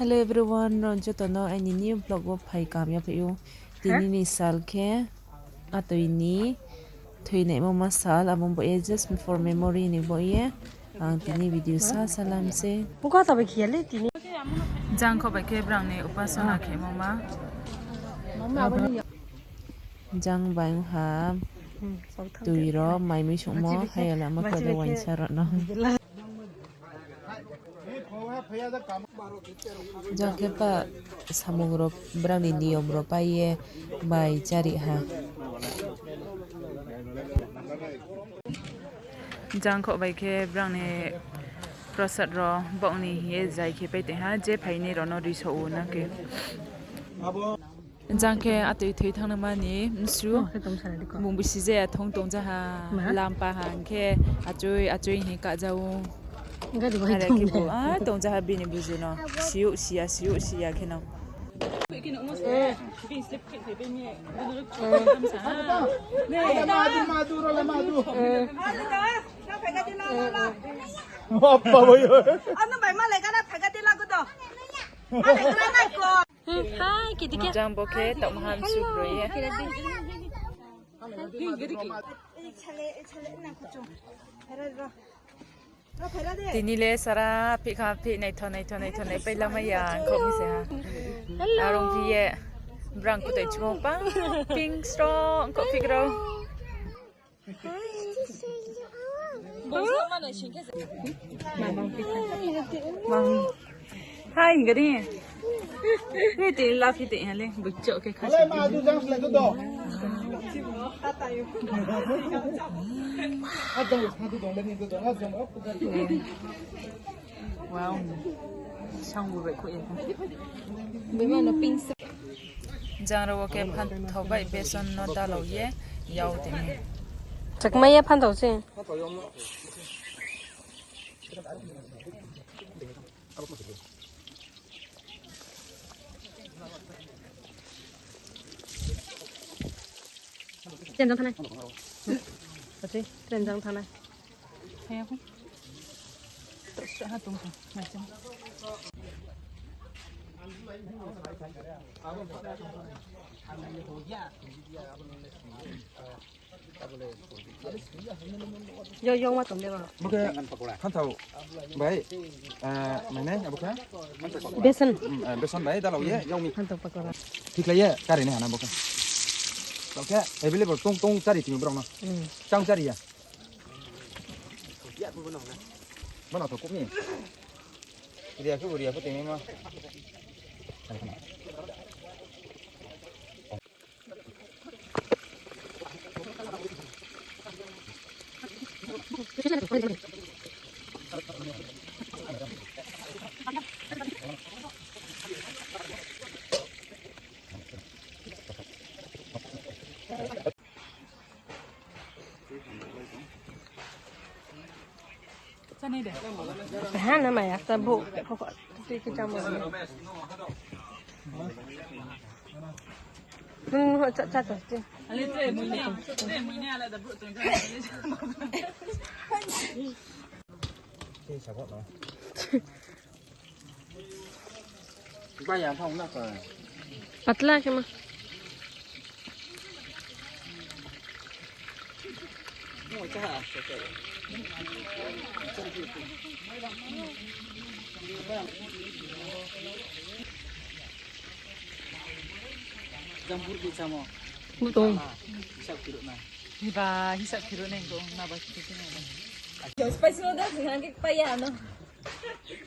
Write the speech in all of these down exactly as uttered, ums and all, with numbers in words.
Hello everyone, nrao joto no aini new vlog wo phai kaham ya phai ou. Tini ni sal khe atoi ni thoinaimo ma sal, abo bo ye just for memory ni bo ye ang tini video sa salam se. Jang kho bai khe brang ni upasana khemo ma. Jang bai ha tui rao mai mui songmo hai ya lama khe de waisa rao no. Jang khe pa samung rao brang ni niyom rao pai ye bai chári ha. Jang kho bai khe brang ni prosad rao baoh ni hing ye zai khe pai tong ha, je phainai rao no ri so ou na khe. Jang khe atoi thoi thanngnaima ni msu. Bung bisi je ya thong tongja ha, lampa ha hing khe achoi achoi hing ye kahja ou. Are khe bo, a, tongja ha bini buzu no. Siuh siya, siuh siya khe no. Jang bo khe taoh maha msu bro ye. Tini le sara phih kha phih naitho naitho naitho nai paila mai ya, ang kho mi se ha. Arong phi ye brang kutai chmo pa pink strong kho phih rao. Hai, gari. Ni ti la phi ti ya le, bucho khe kha. Wow. Sang bu bai kho ya. Bima no pink. Jang rao wo khe phanthao bai beson no dalao ye yao tini. Chakmai ya phanthao se. Train jang thanng nai. Train jang thanng nai. Yo, yo, ma tong de ba. Bo khe phanthao bai, eh, mainai, abo khe? Beson. Hmm, eh, beson bai dalao ye, yao mi. Phanthao pakora. Thik lai ye, kari ni hana bo khe. Bo khe available tong tong chári tini brao no. Hmm. Chang chári ya. Bo no tho kuh mi. Ria khe bo ria khe tini ma. Ha, na maya, ta bu, tui ki chamo. Hmm, cha, cha, cha, cha. Patla khe ma. Jambur di samo. Butong. Hisab kiru na. Hiba hisab kiru neng dong na ba kiru na. Spicy noodles ni hangke paya no.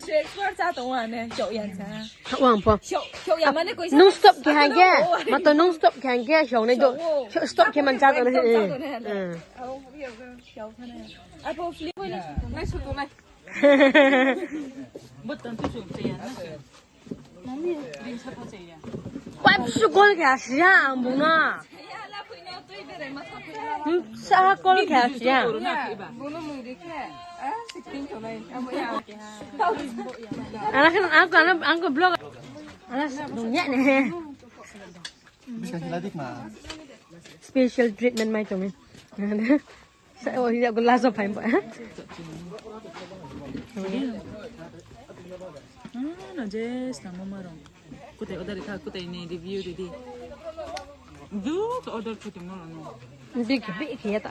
Expert cha tong wa ne, chok ya cha. Wang po. Chok, chok ya mane koi. Nung stop khe hangke. Mato nung stop khe hangke, chok nai do. Chok, stop khe man cha tong ne. Apo flip ko na. Nai su to nai. Button tu su ya na. Pipe su call khe asi ya ang bung no. Hmm, sa call khe asi ya. Ala khe ang ko, ang ko vlog. Ala dong ya ne. Special treatment mai tong. Sa o ya ko laso phai ba. Ah, no je snamo ma rong. Kutai order kha, kutai ni review di di. Du to order kutai ma rong no. Big, big ya ta.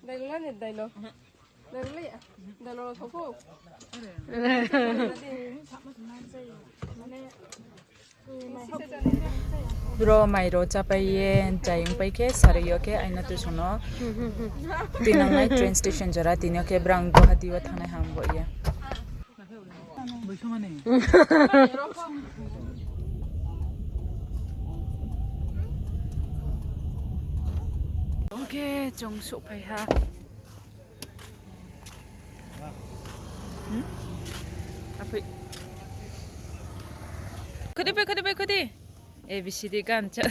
Dailo la ni, dailo. Dailo la ya. Dailo la thokho. Bro, mai ro chápai ye, chayung pai khe, sarui yo khe, aina tuition no. Tinangnai train station jora, tini yo khe brang Guwahati wo thangnai ham bo ye. Okay, chung souhphai ha. Hmm? Aphoi. Khudi pai, khudi pai, khudi. A B C D gan cha.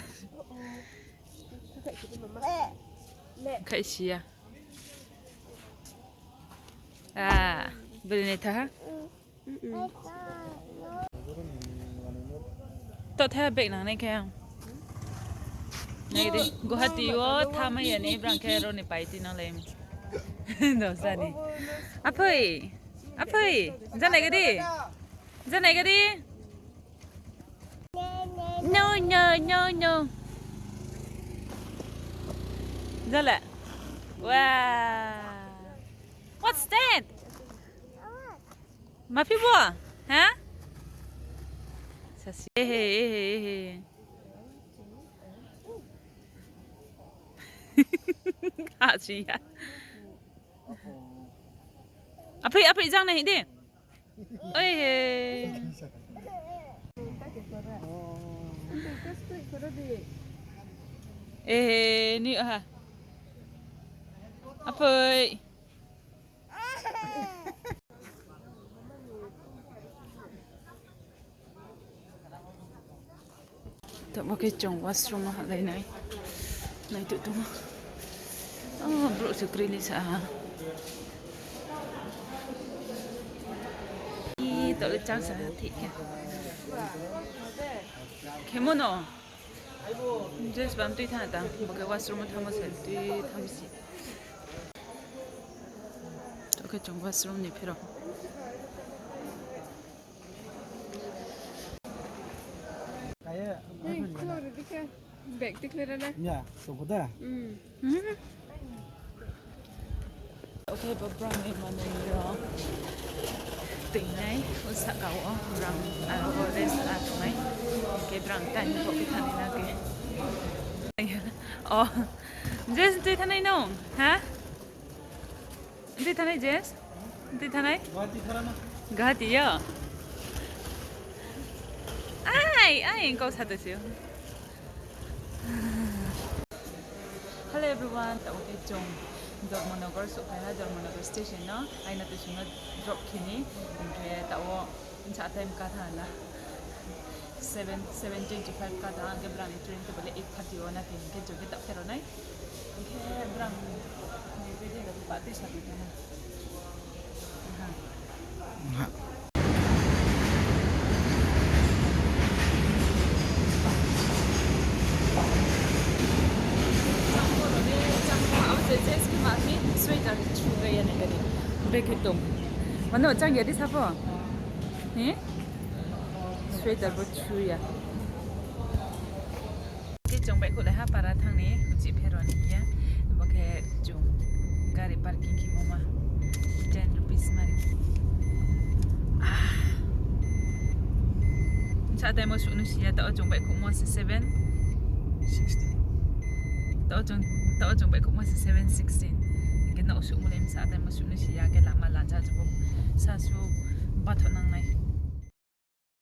Khai siya. Ah, bini tha ha. To tha bag nang nai khe ang. Nai di, Guwahati wo tha mai ya ni brang khe ro ni pai ti nang lai. Do sa ni. Aphoi. Aphoi. Janai gadi. Janai gadi. No, no, no, no. Jala. Wow. What's that? Maphi bo? Ha? Sasi. Ehe, ehe, ehe. Asi ya. Aphoi, aphoi, jang nai di. Oi he. Ehe, ni ha. Aphoi. Tamo khe chung washroom wo hahlai nai. Nai tu tongmo. Oh, brouh se kroi ni sa ha. Ih, taoh le chang sa ha, thik khe. Khemo no. Just bam tui thanng tang. Bo khe washroom wo thanngmo se tui thanng si. Taoh khe chung washroom ni phiro. Bag tikhlai ra na. Ya, tongkho da. Okay, bo brang ni manoi rao. Tui nai, o sahka wo brang, ah, o rest la tongnai. Okay, brang time bo khe thanai na khe. Oh, Jess, tui thanai nung, ha? Tui thanai, Jess? Tui thanai? Guwahati yo? Ai, ai, kau sa to si o. Hello everyone, taoh khe chung Dharmanagar souhphai ha, Dharmanagar station no, aina tuition no drop khe ni, hing khe taoh wo bsa time ka tha na. Seven, seven twenty-five ka tha, hing khe brang ni train khe bole eight thirty wo na khe, hing khe chung khe taoh pherao nai. Hing khe brang ni bedi no pa tui sa tui khe na. Sweater chu ga ya nai gari. Bag khe tong. Mano chang ya di sa pho. Hi? Sweater bo chu ya. Khe chung baihkhouh lai ha para thanng ni, uchih pherao ni ya. Bo khe chung gari parking khemo ma ten rupees mari. Ah. Bsa time wo suh no si ya, taoh wo chung baihkhouhmo se seven sixteen. Taoh wo chung, taoh wo chung baihkhouhmo se seven sixteen. Hing khe nouh suhmo le bsa time wo suh no si ya, khe lama laja jobo. Sasu batho nangnai.